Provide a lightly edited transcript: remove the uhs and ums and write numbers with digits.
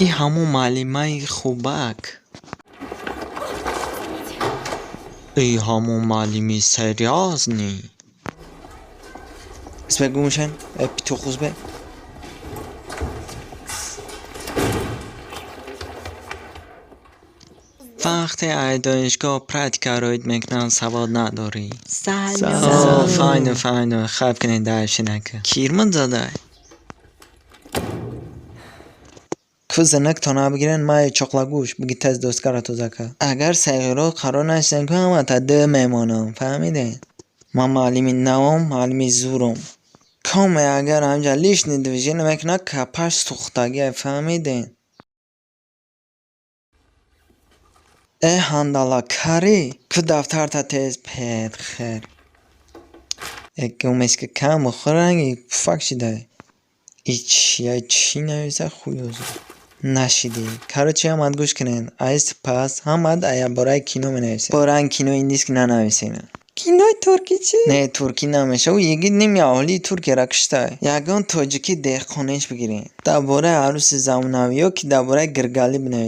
И ҳамун муаллимаи хубак. И ҳамун муаллими серьёзный. Узбек гумшен, э петух узбек. Вақте ай донишгоҳ практика роид мекунанд, савод надорӣ. Салом. Файну, файну, хайф кунед, дальше нака. Кирмат задай. Ку зинак тона бигирен, май чоқлагӯш, биги тез доскара тоза ка. Агар сағиро қарор нашидан, ку ҳамата д мемонам, фаҳмидед? Ман муаллими навом, муаллими зурум. Коме агар ҳамҷа лишний движение мекунад, капаш сӯхтагиа, фаҳмидед? Э ҳандала, карӣ? Ку дафтарта тез пет хер. Э гумеска кам бихӯр, ранги пуфак шидай. И чия, чӣ нависа, хуёзо. Нашидӣ. Короче, ҳамат гӯш кунед. Ай сипас ҳамат ая бораи кино менависед. Бораи кинои индийский нанависед. Кинои туркӣ чӣ? Не, туркӣ намеша. Ӯ йигит ними аҳолии Туркияра куштай. Ягон тоҷики деҳқонеш бигиред. Дар бораи арӯси замонавӣ ё ки дар бораи гиргалӣ бинависед.